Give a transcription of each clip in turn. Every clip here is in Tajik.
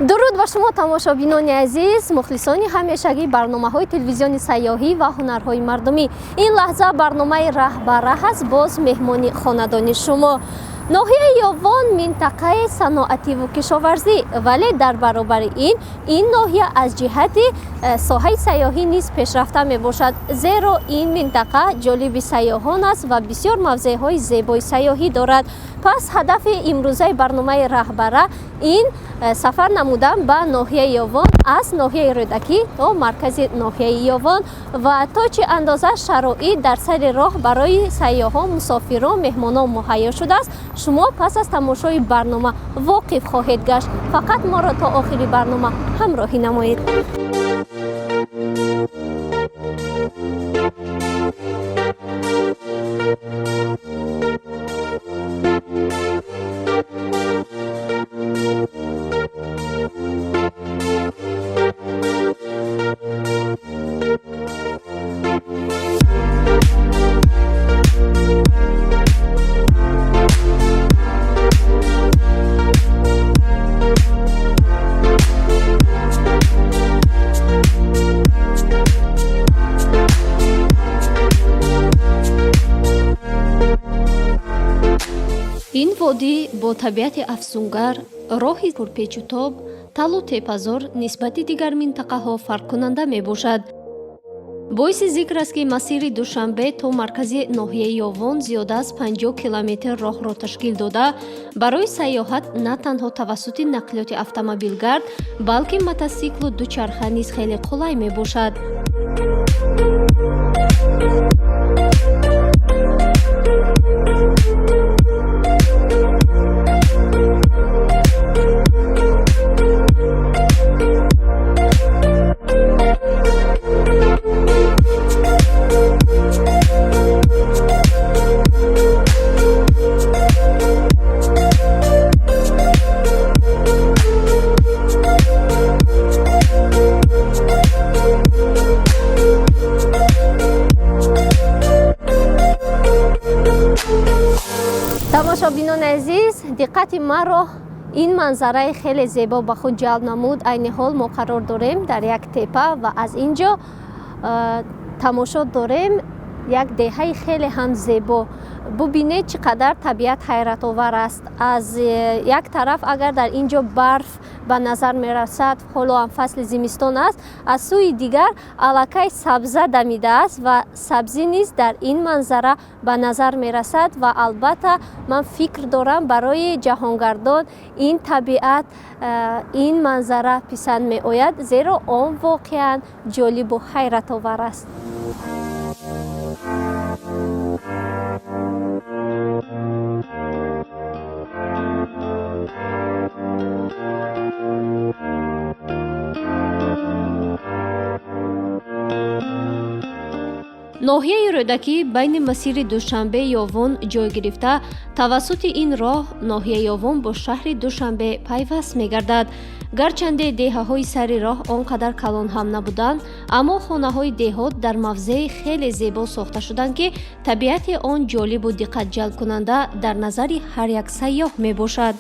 Дуруд ба шумо, тамошобинони азиз, мухлисони ҳамешагии барномаҳои телевизиони сайёҳӣ ва ҳунарҳои мардумӣ. Ин лаҳза барномаи «Раҳ ба раҳ» аст, боз меҳмони хонадони шумо. Ноҳияи Ёвон минтақаи саноативу кишоварзӣ, вале дар баробари ин ин ноҳия аз ҷиҳати соҳаи сайёҳӣ низ пешрафта мебошад, зеро ин минтақа ҷолиби сайёҳон аст ва бисёр мавзеъҳои зебои сайёҳӣ дорад. Пас ҳадафи имрӯзаи барномаи «Раҳ ба раҳ» ин сафар намудан ба ноҳияи Ёвон аз ноҳияи Рӯдакӣ то маркази ноҳияи Ёвон ва то чӣ андоза шароит дар сари роҳ барои сайёҳон, мусофирон, меҳмонон муҳайё шудааст, шумо пас аз тамошои барнома воқиф хоҳед гашт. Фақат моро то охири барнома ҳамроҳӣ намоед. Ин водӣ бо табиати афсунгар, роҳи пурпечутоб, талу тепазор нисбати дигар минтақаҳо фарқкунанда мебошад. Боиси зикр аст, ки масири Душанбе то маркази ноҳияи Ёвон зиёда аз 50 километр роҳро ташкил дода, барои сайёҳат на танҳо тавассути нақлиёти автомобилгард, балки мотосиклу дучарха низ хеле қулай мебошад. Тамошобинони азиз, диққати маро ин манзараи хеле зебо ба худ ҷалб намуд. Айни ҳол мо қарор дорем дар як тепа ва аз ин ҷо тамошо дорем як деҳаи хеле ҳам зебо. Бубинед, чӣ қадар табиат ҳайратовар аст. Аз як тараф агар дар ин ҷо барф ба назар мерасад, ҳоло ҳам фасли зимистон аст, аз сӯи дигар аллакай сабза дамидааст ва сабзӣ низ дар ин манзара ба назар мерасад. Ва албатта ман фикр дорам, барои ҷаҳонгардон ин табиат, ин манзара писанд меояд, зеро он воқеан ҷолибу ҳайратовар аст. Ноҳияи Рӯдакӣ байни масири Душанбе Ёвон ҷой гирифта, тавассути ин роҳ ноҳияи Ёвон бо шаҳри Душанбе пайваст мегардад. Гарчанде деҳаҳои сари роҳ он қадар калон ҳам набуданд, аммо хонаҳои деҳот дар мавзеи хеле зебо сохта шуданд, ки табиати он ҷолибу диққатҷалбкунанда дар назари ҳар як сайёҳ мебошад.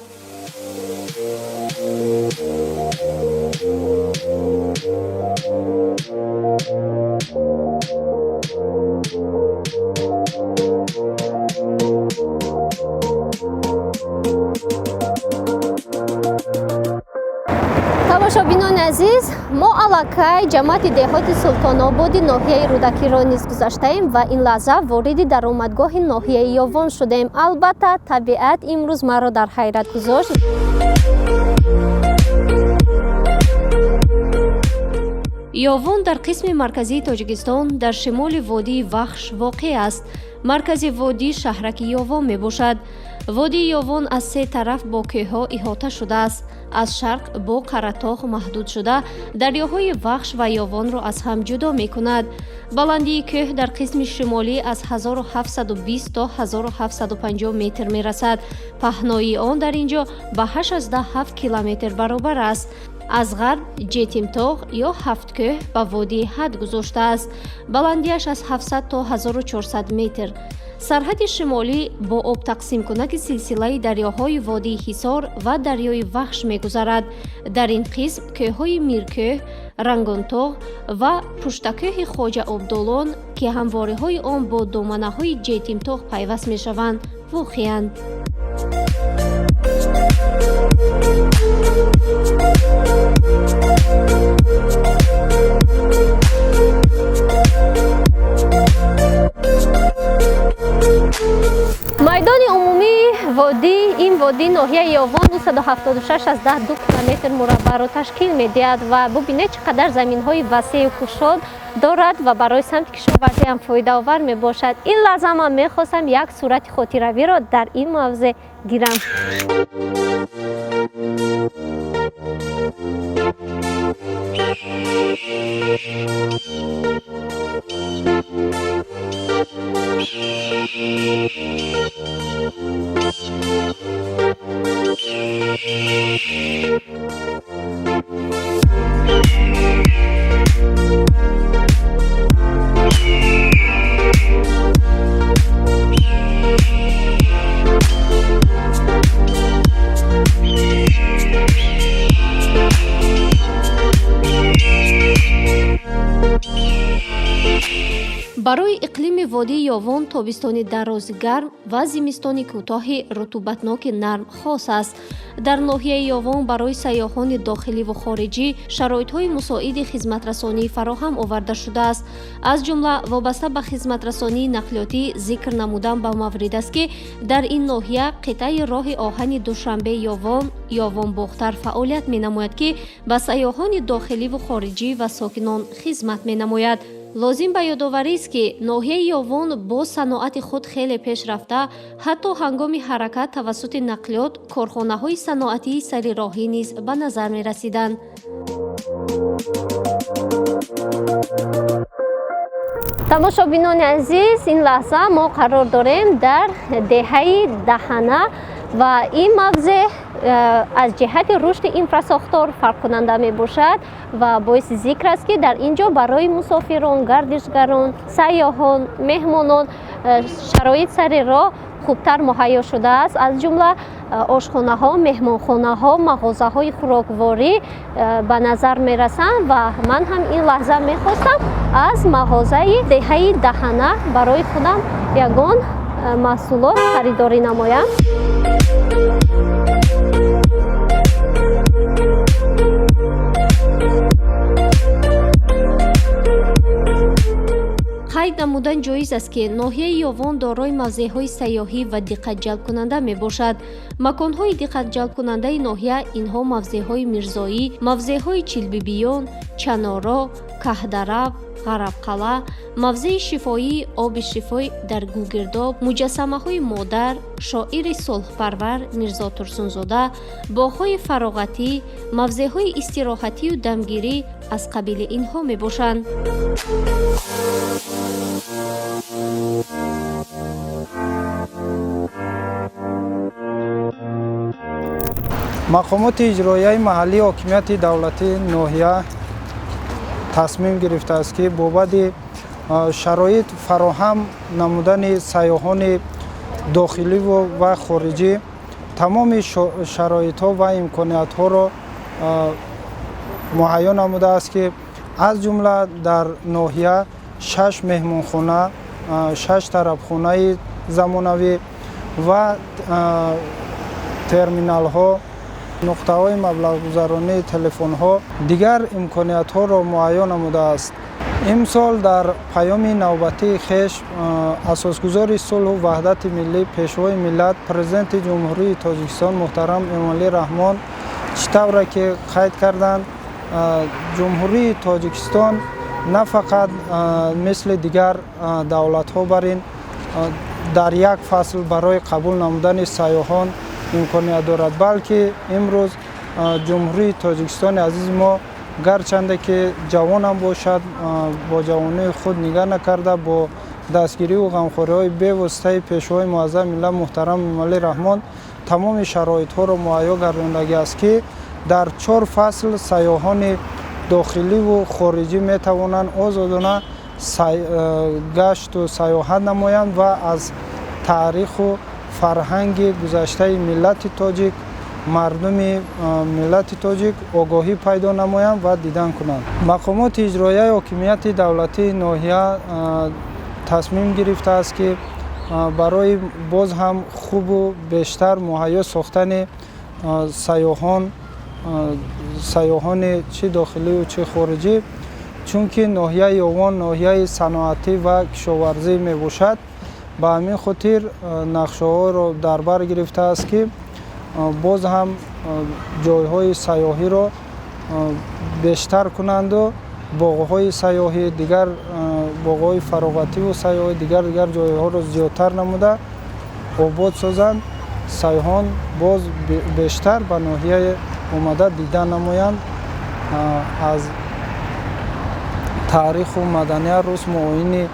Тамошобинони азиз, мо аллакай ҷамоати деҳоти Султонободи ноҳияи Рӯдакиро низ гузаштаем ва ин лаҳза вориди даромадгоҳи ноҳияи Ёвон шудем. Албатта, табиат имрӯз маро дар ҳайрат гузошт. Ёвон дар қисми марказии Тоҷикистон, дар шимоли водии Вахш воқеъ аст. Маркази водӣ шаҳраки Ёвон мебошад. Водии Ёвон аз се тараф бо кӯҳҳо иҳота шудааст. Аз шарқ бо Қаратоғ маҳдуд шуда, дарёҳои Вахш ва Ёвонро аз ҳам ҷудо мекунад. Баландии кӯҳ дар қисми шимолӣ аз 1720 то 1750 метр мерасад. Паҳноии он дар ин ҷо ба 87 километр баробар аст. Аз ғарб Ҷетимтоғ ё Ҳафткӯҳ ба водии ҳад гузоштааст. Баландиаш аз 700 то 1400 метр. Сарҳади шимолӣ бо обтақсимкунаки силсилаи дарёҳои водии Ҳисор ва дарёи Вахш мегузарад. Дар ин қисм кӯҳҳои Миркӯҳ, Рангонтоғ ва пуштакӯҳи Хоҷа Обдолон, ки ҳамвориҳои он бо доманаҳои Ҷетимтоғ пайваст мешаванд, воқеанд. Майдони умумии водӣ ин водии ноҳияи Ёвон 976,2 километр мураббаъро ташкил медиҳад ва бубинед, чӣ қадар заминҳои васеъу кушод дорад ва барои самти кишоварзӣ ҳам фоидаовар мебошад. Ин лаҳза ман мехостам як сурати хотиравиро дар ин мавзеъ гирам. Барои иқлими водии Ёвон тобистони дарози гарм ва зимистони кӯтоҳи рутубатноки нарм хос аст. Дар ноҳияи Ёвон барои сайёҳони дохиливу хориҷӣ шароитҳои мусоиди хизматрасонӣ фароҳам оварда шудааст. Аз ҷумла вобаста ба хизматрасонии нақлиётӣ зикр намудан ба маврид аст, ки дар ин ноҳия қитъаи роҳи оҳани Душанбе Ёвон, Ёвон Бохтар фаъолият менамояд, ки ба сайёҳони дохиливу хориҷӣ ва сокинон хизмат менамояд. Лозим ба ёдоварист, ки ноҳияи Ёвон бо саноати худ хеле пеш рафта, ҳатто ҳангоми ҳаракат тавассути нақлиёт корхонаҳои саноатии сари роҳӣ низ ба назар мерасиданд. Тамошобинони азиз, ин лаҳза мо қарор дорем дар деҳаи Даҳана ва ин мавзеъ аз ҷиҳати рушди инфрасохтор фарқкунанда мебошад ва боиси зикр аст, ки дар ин ҷо барои мусофирон, гардишгарон, сайёҳон, меҳмонон шароит сари роҳ хубтар муҳайё шудааст. Аз ҷумла ошхонаҳо, меҳмонхонаҳо, мағозаҳои хӯрокворӣ ба назар мерасанд ва ман ҳам ин лаҳза мехостам аз мағозаи деҳаи Даҳана барои худам ягон маҳсулот харидорӣ намоям. Қайд намудан ҷоиз аст, ки ноҳияи Ёвон дорои мавзеъҳои сайёҳӣ ва диққатҷалбкунанда мебошад. Маконҳои диққатҷалбкунандаи ноҳия инҳо мавзеъҳои Мирзоӣ, мавзеъҳои Чилбибиён, Чаноро, Каҳдарав, Ғарабқалъа, мавзеи шифоии Оби шифой дар Гугирдоб, муҷассамаҳои модар, шоири сулҳпарвар Мирзо Турсунзода, боғҳои фароғатӣ, мавзеъҳои истироҳатию дамгирӣ аз қабили инҳо мебошанд. Мақомоти иҷроияи маҳаллии ҳокимияти давлатии ноҳия тасмим гирифтааст, ки бобати шароит фароҳам намудани сайёҳони дохиливу ва хориҷӣ тамоми шароитҳо ва имкониятҳоро муҳайё намудааст, ки аз ҷумла дар ноҳия шаш меҳмонхона, шаш тарабхонаи замонавӣ ва терминалҳо, нуқтаҳои маблағгузаронии телефонҳо, дигар имкониятҳоро муҳайё намудааст. Имсол дар паёми навбатии хеш асосгузори сулҳу ваҳдати миллӣ, Пешвои миллат, Президенти Ҷумҳурии Тоҷикистон муҳтарам Эмомалӣ Раҳмон чӣ тавре ки қайд карданд, Ҷумҳурии Тоҷикистон на фақат мисли дигар давлатҳо бар ин дар як фасл барои қабул намудани сайёҳон имконият дорад, балки имрӯз Ҷумҳурии Тоҷикистони азизи мо, гарчанде ки ҷавонам бошад, бо ҷавонии худ нигаҳ накарда, бо дастгириву ғамхориҳои бевоситаи Пешвои муаззами миллат муҳтарам Эмомалӣ Раҳмон тамоми шароитҳоро муҳайё гардондагӣ аст, ки дар чор фасл сайёҳони дохиливу хориҷӣ метавонанд озодона гашту сайёҳат намоянд ва аз Таъриху фарҳанги гузаштаи миллати тоҷик, мардуми миллати тоҷик огоҳӣ пайдо намоянд ва дидан кунанд. Мақомоти иҷроияи ҳокимияти давлатии ноҳия тасмим гирифтааст, ки барои боз ҳам хубу бештар муҳайё сохтани сайёҳон, сайёҳони чӣ дохилию чӣ хориҷӣ, чунки ноҳияи Ёвон ноҳияи саноатӣ ва кишоварзӣ мебошад, ба ҳамин хотир нақшаҳоро дар бар гирифтааст, ки боз ҳам ҷойҳои сайёҳиро бештар кунанду боғҳои сайёҳӣ, дигар боғҳои фароғативу сайёҳӣ, дигар дигар ҷойҳоро зиёдтар намуда обод созанд, сайёҳон боз бештар ба ноҳияи омада дида намоянд, аз таъриху маданият, русму оини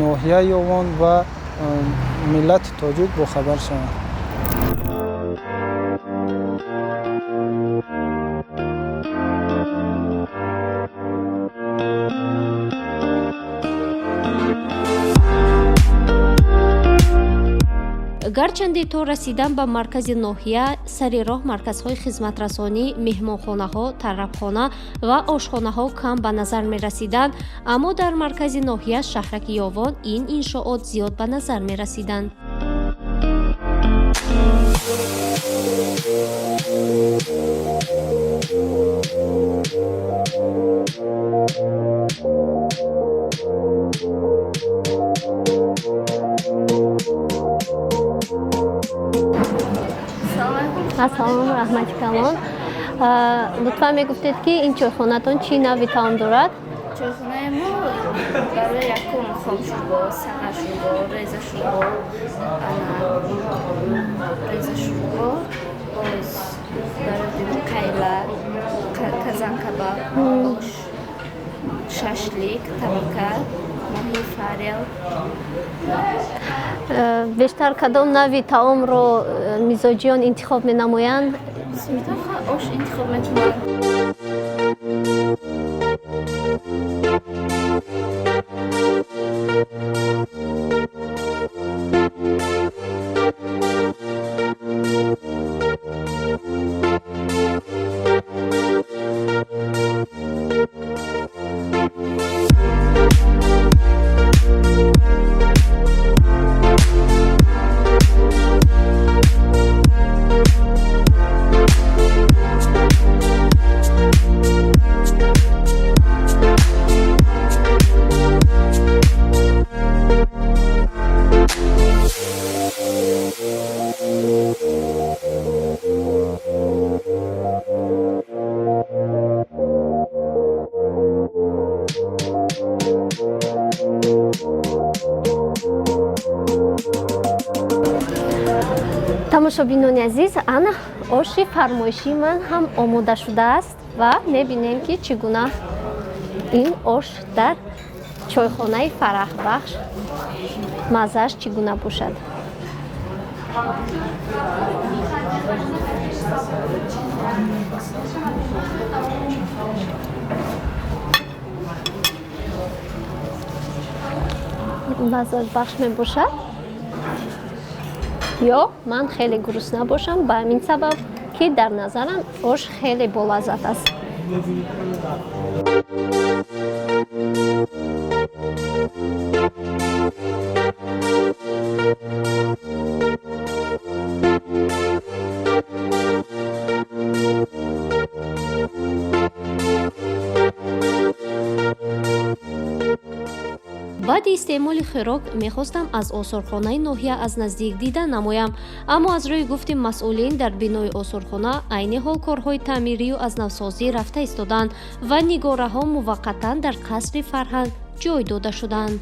ноҳияи Ёвон ва миллати тоҷик бохабар шаванд. Гарчанде то расидан ба маркази ноҳия сари роҳ марказҳои хизматрасонӣ, меҳмонхонаҳо, тарабхона ва ошхонаҳо кам ба назар мерасиданд, аммо дар маркази ноҳия шаҳраки Ёвон ин иншоот зиёд ба назар мерасиданд. Ассалому раҳмати калон. Лутфан мегуфтед, ки ин чойхонатон чӣ навъи таом дорад? Чойхонаи мо барои якум хомшӯрбо, сағаршӯрбо, резашӯрбо, резашӯрбо, боз барои кайла, казанкабаб, ош, шашлик, табака, моҳии фарел. Бештар кадом навъи таомро мизоҷиён интихоб менамоянд? Бисёртар ош интихоб мекунанд. Тамошобинони азиз, ана оши фармоишии ман ҳам омода шудааст ва мебинем, ки чӣ гуна ин ош дар чойхонаи Фараҳбахш маззааш чӣ гуна бошад. Лаззатбахш мебошад ё ман хеле гурусна бошам, ба ҳамин сабаб, ки дар назарам ош хеле болаззат аст. Баъди истеъмоли хӯрок мехостам аз осорхонаи ноҳия аз наздик дида намоям, аммо аз рӯи гуфти масъулин дар бинои осорхона айни ҳол корҳои таъмирию аз навсозӣ рафта истоданд ва нигораҳо муваққатан дар қасри фарҳанг ҷой дода шуданд.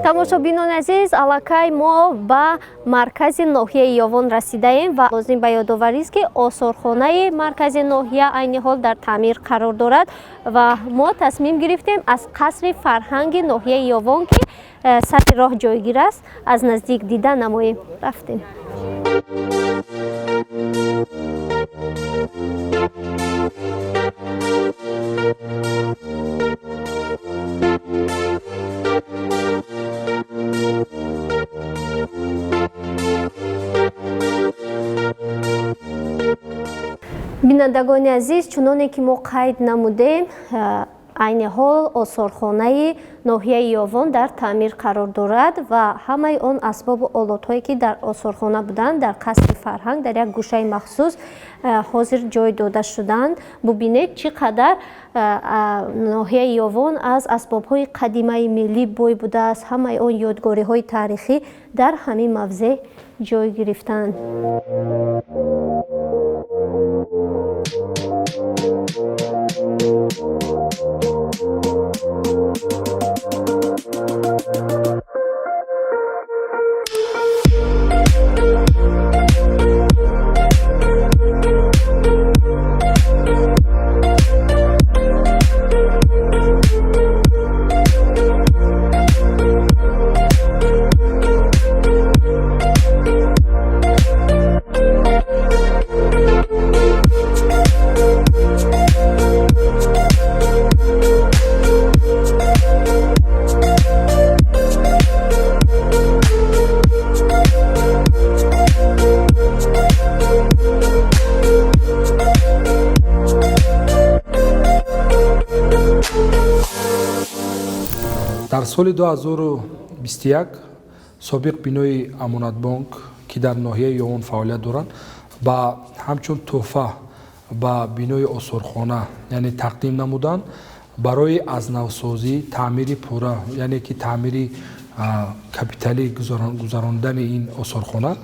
Тамошобинони азиз, аллакай мо ба маркази ноҳияи Ёвон расидаем ва лозим ба ёдоварист, ки осорхонаи маркази ноҳия айни ҳол дар таъмир қарор дорад ва мо тасмим гирифтем аз қасри фарҳанги ноҳияи Ёвон, ки сари роҳ ҷойгир аст, аз наздик дида намоем. Рафтем. Бинандагони азиз, чуноне ки мо қайд намудем, айни ҳол осорхонаи ноҳияи Ёвон дар таъмир қарор дорад ва ҳамаи он асбобу олотҳое, ки дар осорхона буданд, дар қасри фарҳанг дар як гӯшаи махсус ҳозир ҷой дода шуданд. Бубинед, чӣ қадар ноҳияи Ёвон аз асбобҳои қадимаи миллӣ бой будааст. Ҳамаи он ёдгориҳои таърихӣ дар ҳамин мавзеъ ҷой гирифтанд. Дар соли 2021 собиқ бинои Амонатбонк, ки дар ноҳияи Ёвон фаъолият доранд, ба ҳамчун тӯҳфа ба бинои осорхона, яъне тақдим намуданд барои аз навсозӣ, таъмири пурра, яъне ки таъмири капиталӣ гузарондани ин осорхона.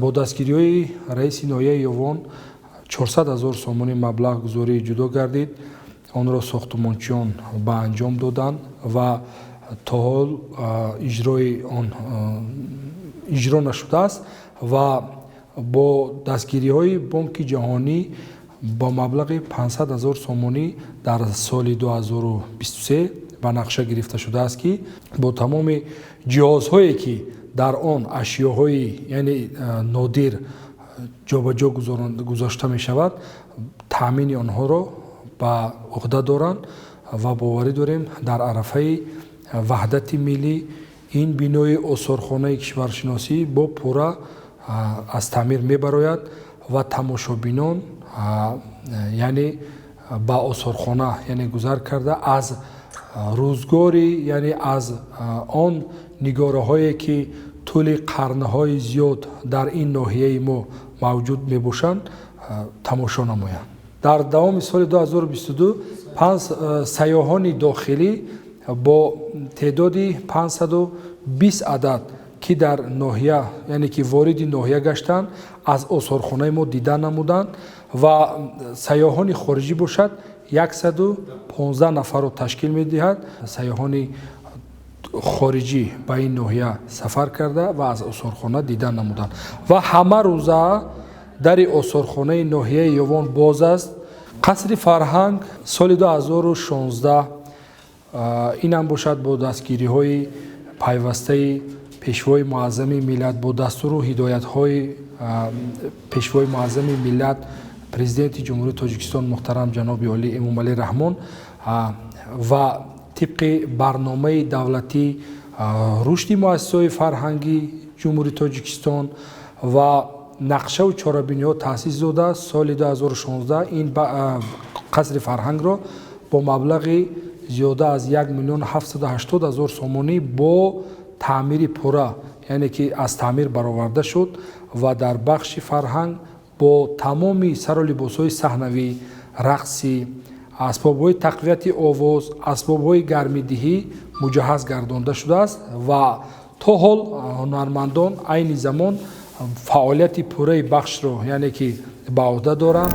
Бо дастгириҳои раиси ноҳияи Ёвон 400 ҳазор сомонӣ маблағгузорӣ ҷудо гардид. Онро сохтмончиён ба анҷом доданд ва то ҳол иҷрои он иҷро нашудааст ва бо дастгириҳои Бонки Ҷаҳонӣ бо маблағи 500 ҳазор сомонӣ дар соли 2023 ба нақша гирифта шудааст, ки бо тамоми ҷиҳозҳое, ки дар он ашёҳои, яъне нодир ҷобаҷо гузошта мешавад, таъмини онҳоро ба уҳда доранд ва боварӣ дорем, дар арафаи ваҳдати миллӣ ин бинои осорхонаи кишваршиносӣ бо пурра аз таъмир мебарояд ва тамошобинон, яъне ба осорхона, яъне гузар карда, аз рӯзгори, яъне аз он нигораҳое, ки тӯли қарнҳои зиёд дар ин ноҳияи мо мавҷуд мебошанд, тамошо намоянд. Дар давоми соли 2022 панҷ сайёҳони дохилӣ бо теъдоди 520 адад, ки дар ноҳия, яъне ки вориди ноҳия гаштанд, аз осорхонаи мо дида намуданд ва сайёҳони хориҷӣ бошад 115 нафарро ташкил медиҳад. Сайёҳони хориҷӣ ба ин ноҳия сафар карда ва аз осорхона дида намуданд ва ҳама рӯза дари осорхонаи ноҳияи Ёвон боз аст. Қасри фарҳанг соли 2016 инам бошад бо дастгириҳои пайвастаи Пешвои Муаззами миллат, бо дастуру ҳидоятҳои Пешвои Муаззами миллат, Президенти Ҷумҳурии Тоҷикистон муҳтарам ҷаноби олӣ Эмомалӣ Раҳмон ва тибқи барномаи давлатӣ рушди муассисаҳои фарҳангии Ҷумҳурии Тоҷикистон ва нақшаву чорабиниҳо таъсис дода, соли 2016 ин қасри фарҳангро бо маблағи зиёда аз 1 миллион 780 ҳазор сомонӣ бо таъмири пурра, яъне ки аз таъмир бароварда шуд ва дар бахши фарҳанг бо тамоми сару либосҳои саҳнавӣ, рақсӣ, асбобҳои тақвияти овоз, асбобҳои гармидиҳӣ муҷаҳҳаз гардонда шудааст ва то ҳол ҳунармандон айни замон фаъолияти пурраи бахшро, яъне ки ба уҳда доранд.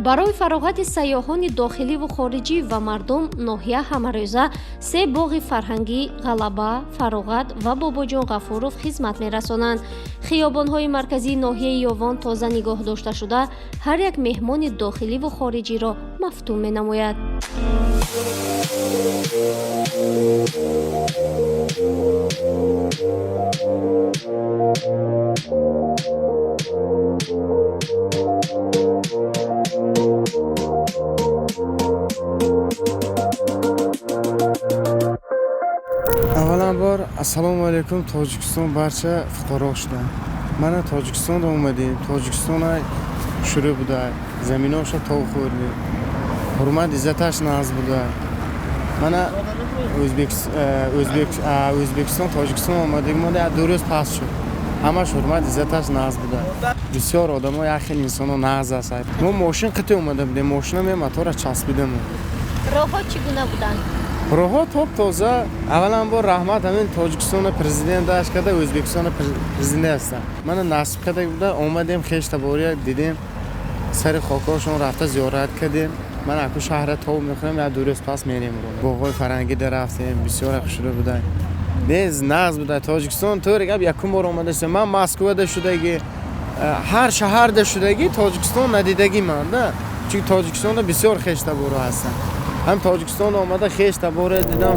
Барои фароғати сайёҳони дохиливу хориҷӣ ва мардум ноҳия ҳамарӯза се боғи фарҳангӣ Ғалаба, Фароғат ва Бобоҷон Ғафуров хизмат мерасонанд. Хиёбонҳои марказии ноҳияи Ёвон тоза нигоҳ дошта шуда, ҳар як меҳмони дохиливу хориҷиро мафтун менамояд. Аввалан бор ассалому алайкум, Тоҷикистон барча фуқаро шуданд. Мана Тоҷикистонда омадем, Тоҷикистона шурӯъ буда, заминоша тов хӯрдем, ҳурмат иззаташ нағз буда. Мана Ӯзбекистон Тоҷикистон омадем, мо 2 рӯз пас шуд, ҳамаш ҳурмат иззаташ нағз буда. Бисёр одамо, як хел инсоно нағз аст. Мо мошин қити омада будем, мошина ме мотора часпидем. Роҳҳо чӣ гуна буданд? Роҳҳо топ тоза. Аввалан бор раҳмат ҳамин Тоҷикистона президенташ карда, Ӯзбекистона президент ҳастанд. Мана насиб карда буда, омадем, хеш табория дидем, сари хокҳошон рафта зиёрат кардем. Ман аку шаҳра тов мехӯрем, 1-2 рӯз пас мерем. Боғҳои фарангида рафтем, бисёр хушрӯ буда, нез нағз буда Тоҷикистон. Тӯри гап, якум бор омада шудам ман. Москвада шудаги, ҳар шаҳарда шудаги, Тоҷикистон надидаги ман да, чунки Тоҷикистонда бисёр хештаборо ҳастанд. Ҳам Тоҷикистон омада хеш таборе дидам.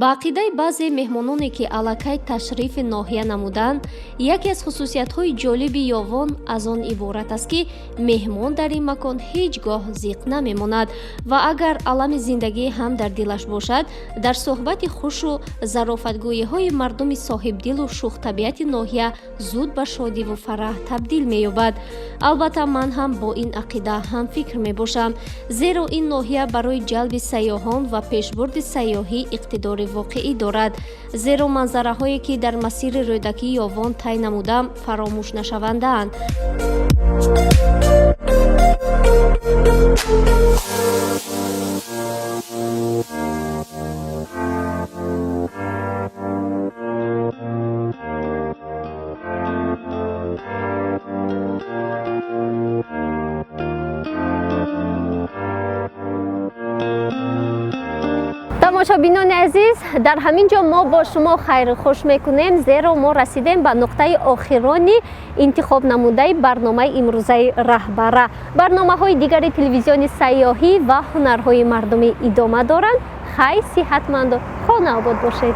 Ба ақидаи баъзе меҳмононе, ки аллакай ташрифи ноҳия намуданд, яке аз хусусиятҳои ҷолиби Ёвон аз он иборат аст, ки меҳмон дар ин макон ҳеҷ гоҳ зиқ намемонад ва агар алами зиндагӣ ҳам дар дилаш бошад, дар суҳбати хушу зарофатгӯиҳои мардуми соҳибдилу шӯхтабиати ноҳия зуд ба шодиву фараҳ табдил меёбад. Албатта, ман ҳам бо ин ақида ҳамфикр мебошам, зеро ин ноҳия барои ҷалби сайёҳон ва пешбурди сайёҳӣ иқтидори воқеӣ дорад, зеро манзараҳое, ки дар масири Рӯдакии Ёвон тай намудам, фаромӯш нашавандаанд. Тамошобинони азиз, дар ҳамин ҷо мо бо шумо хайру хуш мекунем, зеро мо расидем ба нуқтаи охирони интихобнамудаи барномаи имрӯзаи Раҳбара. Барномаҳои дигари телевизиони сайёҳӣ ва ҳунарҳои мардумӣ идома доранд. Хай, сиҳатманду хонаобод бошед.